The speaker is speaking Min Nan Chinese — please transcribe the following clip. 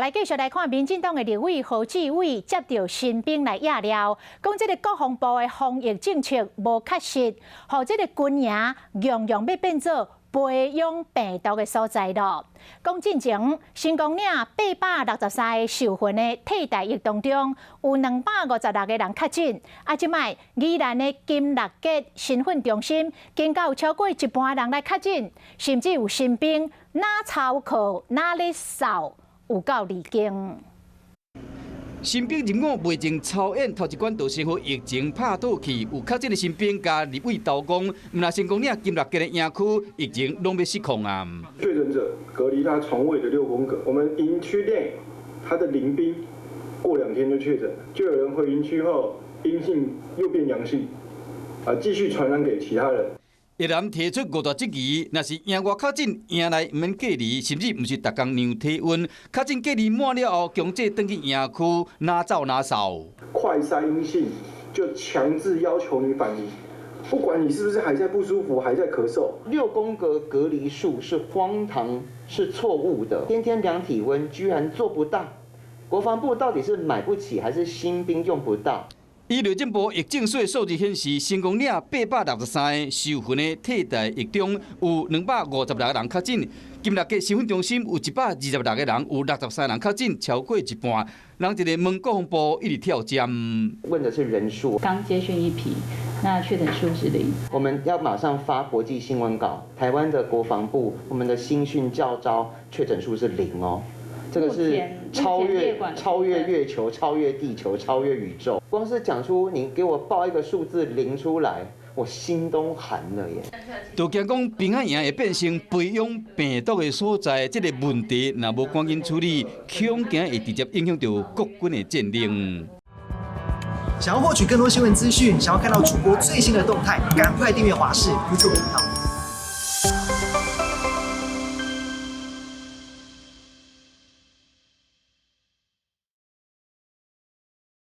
來繼續來看民進黨的立委胡志偉接著新兵來掖料，講這個國防部的防疫政策無確實，予這個軍營樣樣欲變做培養病毒的所在囉。講進前，成功嶺863個受訓的替代役當中，有256個人確診。啊，這擺宜蘭的金六結新訓中心，更加有超過一半人來確診，甚至有新兵若操課若咧掃，有夠離經。新兵入伍袂前操演，頭一關就先予疫情拍倒去。有確診的新兵共立委鬥講，毋但成功嶺金六結的營區疫情攏欲失控啊！確診者隔離他床位的六宮格，我們營區內他的鄰兵過兩天就確診，就有人回營區後陰性又變陽性，啊，繼續傳染給其他人。一人提出五大質疑，若是營外確診，營內毋免隔離，甚至毋是逐工量體溫，確診隔離滿了後，強制轉去營區，哪走哪掃。快篩陰性就強制要求你返營，不管你是不是還在不舒服，還在咳嗽。六宮格隔離術是荒唐，是錯誤的。天天量體溫居然做不到，國防部到底是買不起，還是新兵用不到？依內政部疫政署數字顯示，成功嶺863個受訓的替代役中，有256個人確診；金六結新訓中心有126個人，有63人確診，超過一半。人一直問國防部一直跳針。問的是人數。剛接訓一批，那確診數是零。我們要馬上發國際新聞稿，台灣的國防部，我們的新訓教召確診數是零哦。這個是超越月球、超越地球、超越宇宙。光是講出你給我報一個數字零出來，我心都寒了耶。就驚講兵仔營會變成培養病毒的所在，這個問題若無趕緊處理，恐驚會直接影響著國軍的戰力。想要獲取更多新聞資訊，想要看到主播最新的動態，趕快訂閱華視 YouTube 頻道。